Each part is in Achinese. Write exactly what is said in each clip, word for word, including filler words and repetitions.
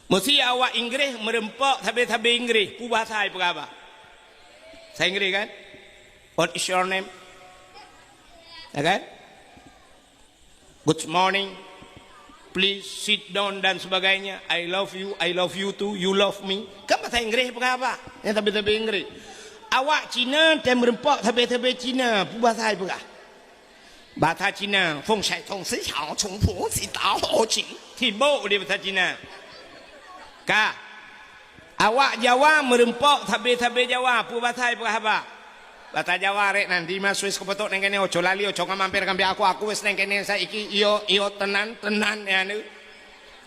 Meusi awak Inggréh meureumpok sabe-sabe Inggréh, peue bahasa ipeugah bak? Bahasa Inggréh kan? "What is your name?" Ya kan? "Good morning. Please sit down," dan sebagainya. "I love you, I love you too, you love me." Kan bahasa Inggréh peugah bak? Nyang sabe-sabe Inggréh. Awak Cina tem meureumpok sabe-sabe Cina, peue bahasa ipeugah? Bahasa Cina, "Feng shai tong si xiao, chung fu si dao ho qing." Sibok di bahasa Cina. Ka. Awak Jawa meureumpok sabe-sabe Jawa, peue bahasa ipeugah bak? Bahasa Jawa rek nan, di ma Swiss kupeutôk nang kene, oco lali, oco ngamamper kambi aku, aku wes nang kene saiki, iyo, iyo, tenan, tenan, ya, nu.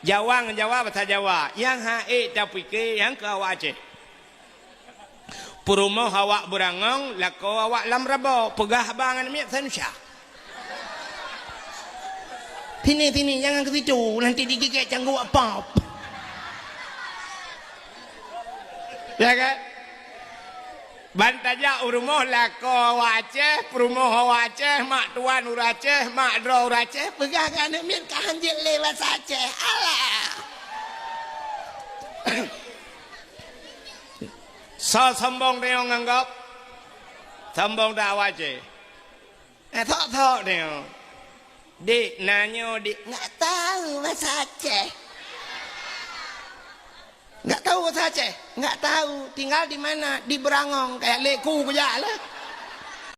Jawa ngon Jawa, bahasa Jawa. Nyang ha ék tapike, nyang keu awak Aceh. Peurumoh awak beurangong, lakoe awak lam rabo, peugah haba ngon miet sanusya. Sini, sini, jangan ke situ, nanti digigit cangguek pop. Ya kan? Ban tajak u rumoh lakoe awak Aceh, peurumoh awak Aceh, mak tuan ureueng Aceh, mak droe ureueng Aceh, peugah keu aneuk miet ka hanjeuet lé basa Aceh. Alah! Soe sombong tanyoe ngon gob? Sombong that awak Aceh? Eh, sok-sok tanyoe. Dek, na nyoe, Dek. Nggak tahu bahasa Aceh. Nggak tahu bahasa Aceh? Nggak tahu. Tinggal di mana? Di Beurangong. Kayak leku kujak lah.